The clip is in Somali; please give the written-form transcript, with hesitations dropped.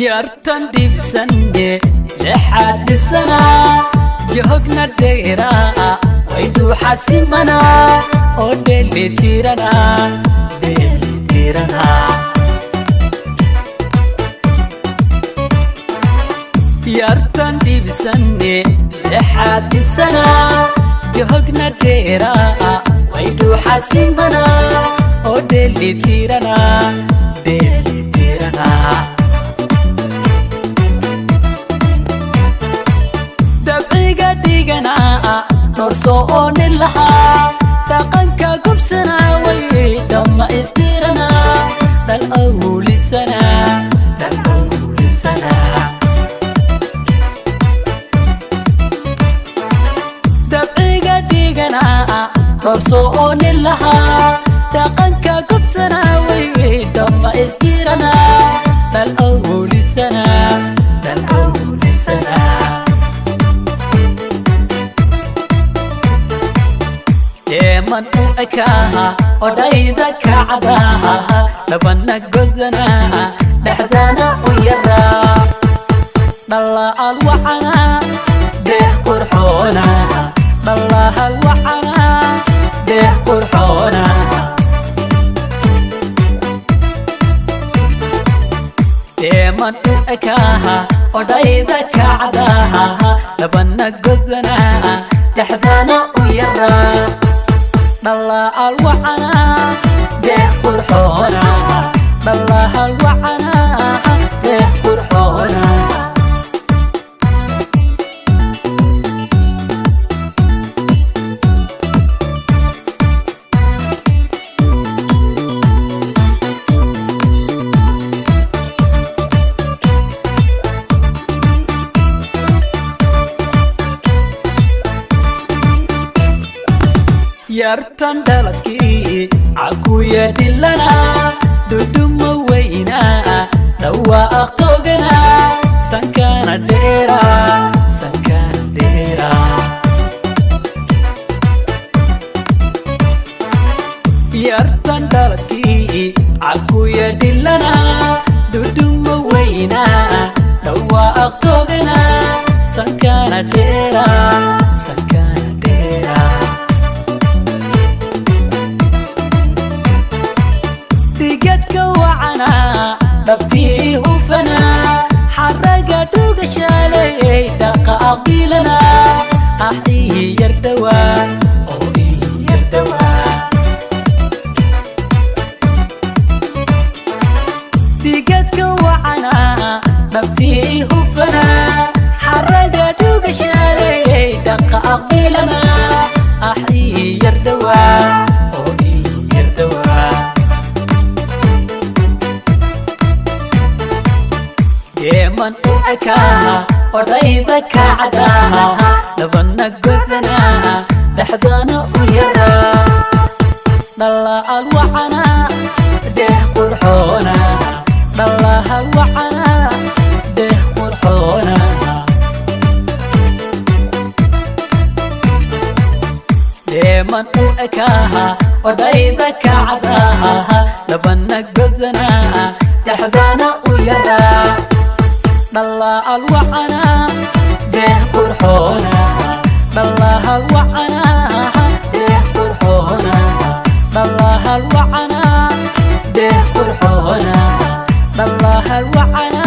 Yartan dhibsanne lexaad dhisanaa, jahogna dheeraa, way dhuuxa simanaa oo dheelitiranaa, dheelitiranaa. Yartan dhibsanne lexaad dhisanaa, jahogna dheeraa, way dhuuxa simanaa oo dheelitiranaa, dheelitiranaa. Dabciga dhiganaa, dhorso oo nin lahaa, dhaqanka gubsanaa, way dhammaystiranaa, dhal awlisanaa, dhal awlisanaa. Dabciga dhiganaa, dhorso oo nin lahaa, dhaqanka gubsanaa, way dhammaystiranaa, dhal awlisanaa, dhal awlisanaa. Deeman u ekaaha, odhayda kacdaha, dhabana godanaa, dhexdana u yaraa, dhalaal wacanaa, deex qurxoona, dhalaal wacanaa, deex qurxoona. Deeman u ekaaha, odhayda kacdaha, dhabana godanaa, dhexdana u yaraa, dhalaal wacanaa, deex qurxoona, dhalaal wacanaa, deex qurxoona. Yartan dhaladkii cakuya dhilanaa, dhudhuma weynaa, dhawaaq toganaa, sankana dheeraa, sankana dheeraa. Yartan dhaladkii cakuya dhilanaa, dhudhuma weynaa, dhawaaq toganaa, sankana dheeraa, sankana dheeraa. Dhigadka wacanaa, dhabtii hufanaa, xaraga dhugashaley, dhaqa aqbilanaa, ah ii yar dhawaa oo ii yar dhawaa. Dhigadka wacanaa, dhabtii hufanaa, xaraga dhugashaley, dhaqa aqbilanaa, ah ii yar dhawaa oo ii yar dhawaa. Deeman u ekaaha, odhayda kacdaha, dhabana godanaa, dhexdana u yaraa, dhalaal wacanaa, deex qurxoona, dhalaal wacanaa, deex qurxoona. Deeman u ekaaha, odhayda kacdaha, dhabana godanaa, dhexdana u yaraa, dhalaal wacanaa, deex qurxoona, dhalaal wacanaa, deex qurxoona, dhalaal wacanaa, deex qurxoona, dhalaal wacanaa.